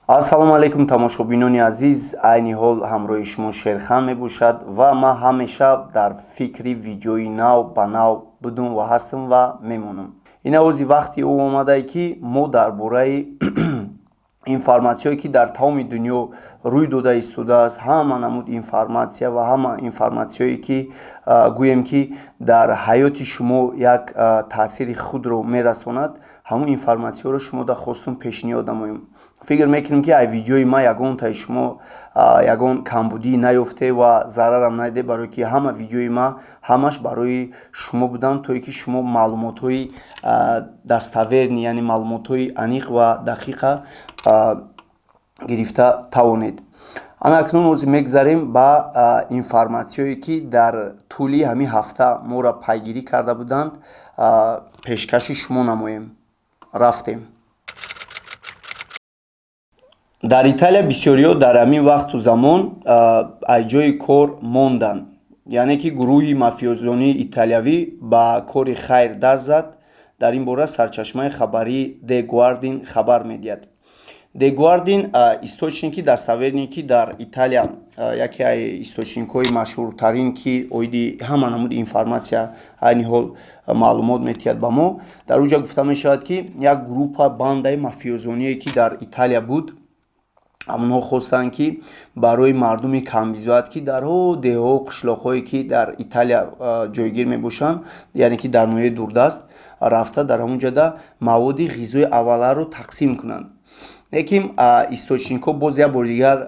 Ассалому алайкум, тамошобинони азиз. Айни ҳол ҳамроҳи шумо Шерхан мебошад ва ман ҳамеша дар фикри видеои нав ба нав будум ва ҳастам ва мемонам. Ин авози вақти ӯ омадае, ки мо дар бораи информатсияое, ки дар тамоми дунё рӯй дода истодааст, ҳама намуд информатсия ва ҳама информатсияое, ки гӯем, ки дар ҳаёти шумо як таъсири худро мерасонад, ҳамон информатсияро шумо да хостум пешниҳод намоем. Фикр мекунем, ки ай видеои ман ягонтаи шумо ягон камбудӣ наёфте ва зарарам надиде, барое ки ҳама видеои ман ҳамаш барои шумо буданд, то ки шумо маълумотҳои достоверный, яъне маълумотҳои аниқ ва дақиқа гирифта тавонед. Ана акнун ҳозир мегзарем ба информатсияое, ки дар тӯли ҳамин ҳафта моро пайгирӣ карда буданд, пешкаши шумо намоем. Рафтем. Дар Италия бисёриҳо дар ҳамин вақту замон аз ҷои кор монданд, яъне ки гурӯҳи мафиёзонии италиявӣ ба кори хайр даст зад. Дар ин бора сарчашмаи хабарии The Guardian хабар медиҳад. The Guardian источники достоверный, ки дар Италия яке аз источникҳои машҳуртарин, ки оиди ҳама намуди информатсия айни ҳол маълумот медиҳад ба мо. Дар он ҷо гуфта мешавад, ки як группа, бандаи мафиёзоние, ки дар Италия буд, ҳамонҳо хостанд, ки барои мардуми камбизоат, ки дар деҳҳо, қишлоқҳое, ки дар Италия ҷойгир мебошанд, яъне ки дар ноҳияи дурдаст, рафта дар ҳамон ҷода маводи ғизои авваларо тақсим кунанд. Лекин источникҳо боз як бори дигар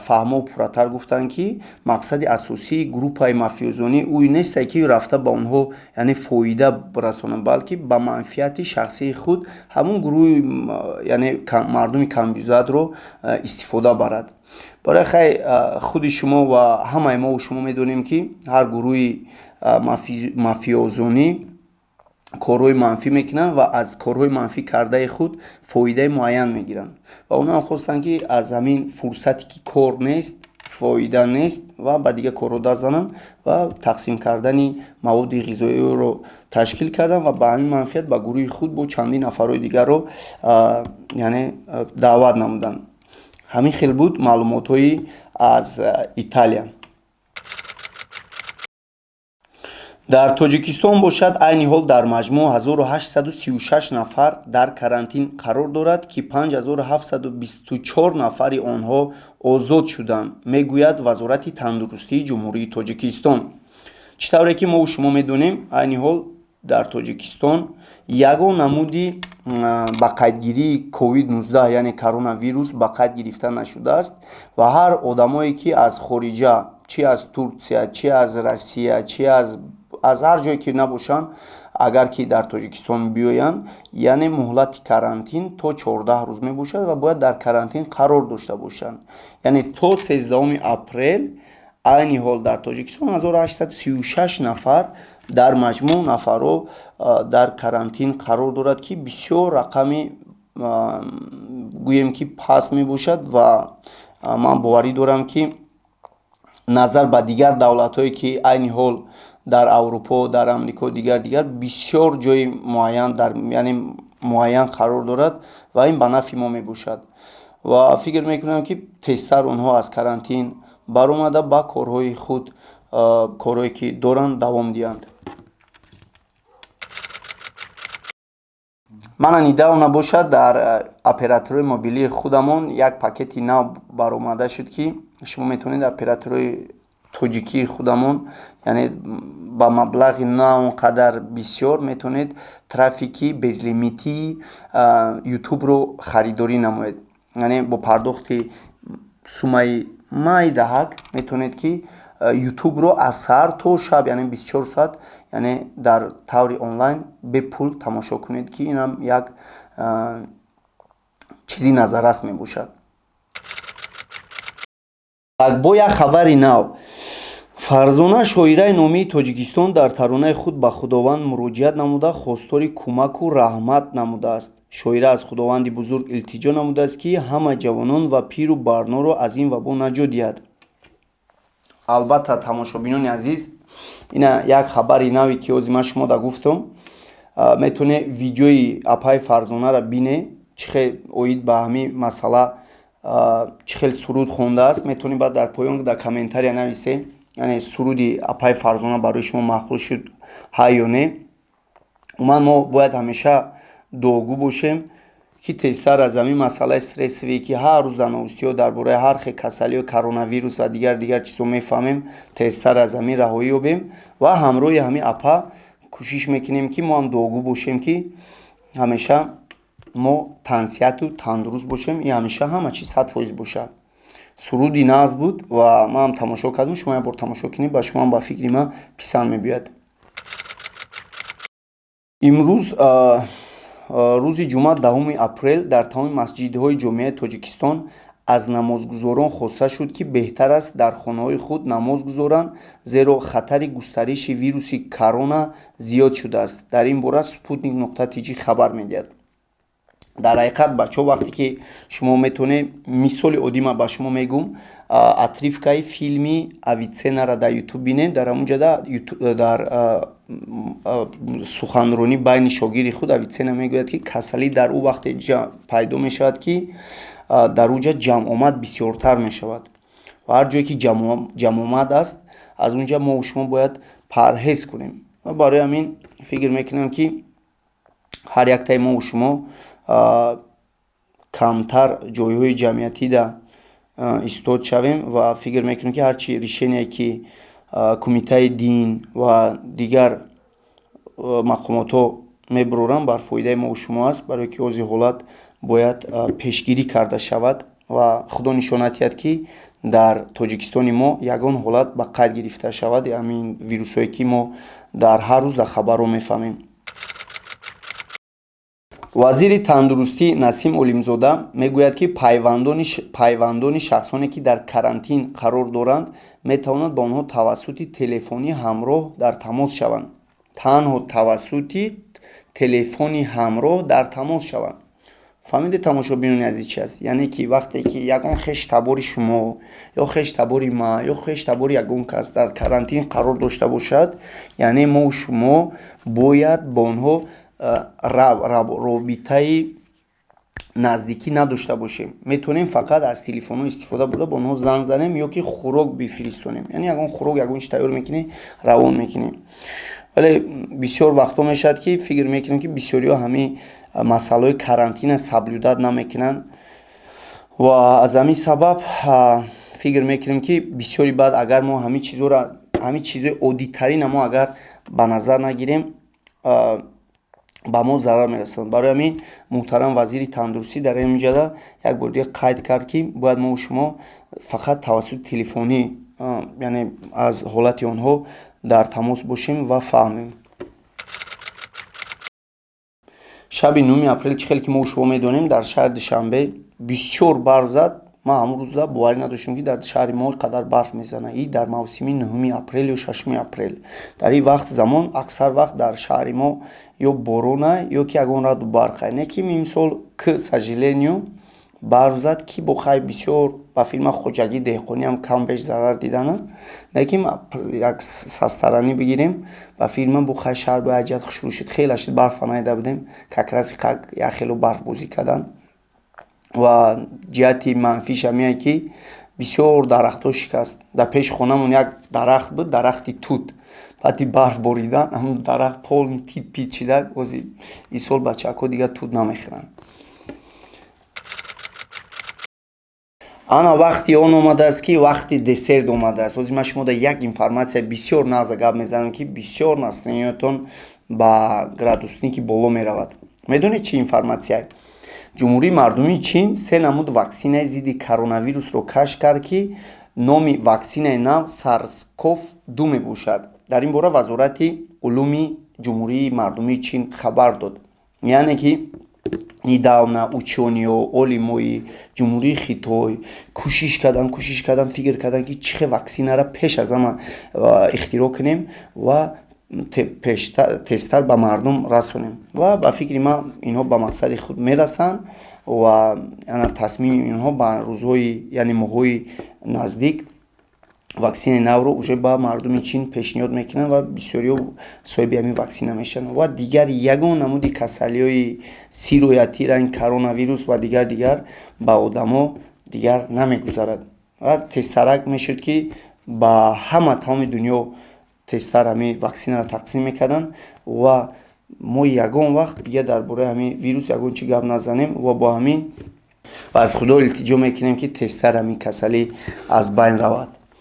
фаҳмо пурратар гуфтанд, ки мақсади асосии группаи мафиёзонӣ ӯ несте, ки рафта ба онҳо, яъне, фоида расонанд, балки ба манфиати шахсии худ ҳамон гурӯҳи, яъне мардуми камбизоатро истифода барад. Барои хай худи шумо ва ҳамаи мову шумо медонем, ки ҳар гурӯҳи мафиёзонӣ корҳои манфӣ мекунанд ва аз корҳои манфӣ кардаи худ фоидаи муайян мегиранд. Ва онҳо ҳам хостанд, ки аз ҳамин фурсате, ки кор нест, фоида нест, ва ба дигар корҳо даст зананд ва тақсим кардани маводи ғизоиро ташкил карданд ва ба ҳамин манфиат ба гурӯҳи худ бо чандин нафарҳои дигарро, яъне, даъват намуданд. Ҳамин хел буд маълумотҳои аз Италия. Дар Тоҷикистон бошад, айни ҳол дар маҷмӯъ 1836 нафар дар карантин қарор дорад, ки 5724 нафари онҳо озод шуданд, мегӯяд Вазорати тандурустии Ҷумҳурии Тоҷикистон. Чӣ тавре ки мову шумо медонем, айни ҳол дар Тоҷикистон ягон намуди ба қайдгирии COVID-19, яъне коронавирус, ба қайд гирифта нашудааст ва ҳар одамое, ки аз хориҷа, чи аз Турсия, чи аз Россия, чи аз ҳар ҷое ки набошанд, агар ки дар Тоҷикистон биёянд, яъне муҳлати карантин то 14 рӯз мебошад ва бояд дар карантин қарор дошта бошанд. Яъне то 13 апрел айни ҳол дар Тоҷикистон 1836 нафар дар маҷмӯъ нафарҳо дар карантин қарор дорад, ки бисёр рақами, гӯем, ки паст мебошад. Ва ман боварӣ дорам, ки назар ба дигар давлатҳое, ки айни ҳол дар Аврупо, дар Амрико, дигар дигар, бисёр ҷои муайян дар, яъне муайян қарор дорад ва ин ба нафъи мо мебошад. Ва фикр мекунам, ки тезтар онҳо аз карантин баромада, ба корҳои худ, корҳое ки доранд, давом диҳанд. Мана недавно бошад, дар операторҳои мобилии худамон як пакети нав баромада шуд, ки шумо метавонед операторҳои тоҷикии худамон, яъне ба маблағи на он қадар бисёр, метавонед трафики безлимитии Ютубро харидорӣ намоед. Яъне бо пардохти суммаи майдаҳак метавонед, ки Ютубро аз саҳар то шаб, яъне 24 соат, яъне дар таври онлайн бепул тамошо кунед, ки инам як чизи назаррас мебошад. Бо як хабари нав: Фарзона, шоираи номии Тоҷикистон, дар таронаи худ ба Худованд муроҷиат намуда, хостори кӯмаку раҳмат намудааст. Шоира аз Худованди бузург илтиҷо намудааст, ки ҳама ҷавонон ва пиру барноро аз ин вабо наҷот диҳад. Албатта, тамошобинони азиз, ина як хабари наве, ки ҳозир ман шумо да гуфтам. Метавонед видеои апаи Фарзонаро бине, чӣ хел оид ба ҳамин масъала. Чӣ хел суруд хондааст, метавонед баъд дар поён дар комментария нависед, яъне суруди апаи Фарзона барои шумо маъқул шуд ҳа ё не. Умуман, мо бояд ҳамеша дуогӯ бошем, ки тезтар аз ҳамин масъалаи стрессовый, ки ҳар рӯз дар новостиҳо дар бораи ҳар хел касалиҳо, коронавирус ва дигар дигар чизҳо мефаҳмем, тезтар аз ҳамин раҳоӣ ёбем. Ва ҳамроҳи ҳамин апа кӯшиш мекунем, ки мо ҳам дуогӯ бошем, ки ҳамеша мо тансиҳату тандуруст бошем и ҳамеша ҳама чиз 100% бошад. Суруди нағз буд ва ман ҳам тамошо кардам. Шумо як бор тамошо кунед, ба шумоам, ба фикри ман, писанд мебиёяд. Имрӯз, рӯзи ҷумъа, 10 апрел, дар тамоми масҷидҳои ҷомеаи Тоҷикистон аз намозгузорон хоста шуд, ки беҳтар аст дар хонаҳои худ намоз гузоранд, зеро хатари густариши вируси корона зиёд шудааст. Дар ин бора Спутник.Тж хабар медиҳад. Дар ҳақиқат, бачаҳо, вақте ки шумо метавонед, мисоли оддӣ ман ба шумо мегӯм, отрывкаи филми Авиценнара дар Ютуб бинед. Дар ҳамун ҷода дар суханронӣ байни шогирди худ Авиценна мегӯяд, ки касалӣ дар ӯ вақте пайдо мешавад, ки дар ӯ ҷа ҷамъомад бисёртар мешавад, ва ҳар ҷое ки ҷамъомад аст, аз он ҷа мо шумо бояд парҳез кунем. Ва барои ҳамин фикр мекунам, ки ҳар яктаи мову шумо камтар ҷойҳои ҷамъиятида истод шавем. Ва фикр мекунем, ки ҳарчи решение, ки кумитаи дин ва дигар мақомотҳо мебуроранд, бар фоидаи мову шумо аст, барое ки ҳозир ҳолат бояд пешгирӣ карда шавад. Ва Худо нишон надиҳад, ки дар Тоҷикистони мо ягон ҳолат ба қайд гирифта шавад, ҳамин вирусҳое, ки мо дар ҳар рӯз дар хабарҳо мефаҳмем. Вазири тандурустӣ Насим Олимзода мегӯяд, ки пайвандони шахсоне, ки дар карантин қарор доранд, метавонанд ба онҳо тавассути телефони ҳамроҳ дар тамос шаванд. Танҳо тавассути телефони ҳамроҳ дар тамос шаванд. Фаҳмидед, тамошобинони азиз, чи аст? Яъне ки вақте ки ягон хештабори шумо ё хештабори ман ё хештабори ягон кас дар карантин қарор дошта бошад, яъне мо шумо бояд бо онҳо робитаи наздикӣ надошта бошем. Метавонем фақат аз телефонҳо истифода бурда, ба онҳо занг занем ё ки хӯрок бифиристонем, яъне ягон хӯрок, ягон чи тайёр мекунӣ, равон мекунӣ. Вале бисёр вақтҳо мешавад, ки фикр мекунем, ки бисёриҳо ҳамин масъалаҳои карантина соблюдать намекунанд. Ва аз ҳамин сабаб фикр мекунем, ки бисёри баъд, агар мо ҳамин чизҳоро, ҳамин чизҳои оддитарина мо агар ба назар нагирем, ба мо зарар мерасонад. Барои ҳамин муҳтарам вазири тандурустӣ дар ин ҷада як бор дига қайд кард, ки бояд мо шумо фақат тавассути телефонӣ, яъне аз ҳолати онҳо дар тамос бошем ва фаҳмем. Шаби 9 апрел, чӣ хеле ки мо шумо медонем, дар шаҳри Душанбе бисёр барф зад. Ман ҳамон рӯза боварӣ надоштам, ки дар шаҳри мо қадар барф мезанад. И дар мавсими 9 апрел ё 6 апрел. Дар ин вақт замон аксар вақт дар шаҳри мо ё борона, ё ки ягон раъду барқа. Не ки имсол, к сожалению, барф зад, ки бо хай бисёр ба филма хоҷагии деҳқониам кам беш зарар дидана. Лекин як со стороны бигирем, ба филма бо хай шаҳр бо як ҷиҳат хушрӯ шуд. Хеле шуд барфа надида будем, как раз як хело барфбозӣ кардан. Ва ҷиҳати манфиш ҳамине, ки бисёр дарахтҳо шикаст. Дар пеши хонамон як дарахт буд, дарахти тут. Баъди барф боридан ҳамн дарахт полный тит пит шида. Бози ин бачаҳако дигар тут намехӯранд. Ана вақти он омадааст, ки вақти десерт омадааст. Ҳозир ман шумо дар як информатсия бисёр нағза гап мезанам, ки бисёр настроениятон ба градусники боло меравад. Медонед, чӣ информатсия? Ҷумҳурии Мардумии Чин се намуд ваксинаи зидди коронавирусро кашф кард, ки номи ваксинаи нав Сарсков-2 мебошад. Дар ин бора Вазорати улуми Ҷумҳурии Мардумии Чин хабар дод. Яъне ки недавно учёныйҳо, олимои Ҷумҳурии Хитой кӯшиш карданд, кӯшиш карданд, фикр карданд, ки чӣ хел ваксинара пеш аз ҳама ихтироъ кунем ва тезтар ба мардум расонем. Ва ба фикри ман, инҳо ба мақсади худ мерасанд ва ана тасмими инҳо ба рӯзҳои, яъне моҳҳои наздик ваксинаи навро уже ба мардуми Чин пешниҳод мекунанд ва бисёриҳо соҳиби ҳамин ваксина мешаванд. Ва дигар ягон намуди касалиҳои сироятӣ, ранги коронавирус ва дигар дигар ба одамо дигар Дигар намегузарад ва тезтарак мешуд, ки ба ҳама тамоми дунё тезтар ҳамин ваксинаро тақсим мекарданд ва мо ягон вақт дигар дар бораи ҳамин вирус ягон чӣ гап назанем. Ва бо ҳамин ва аз Худо илтиҷо мекунем, ки тезтар ҳамин касалӣ аз байн равад.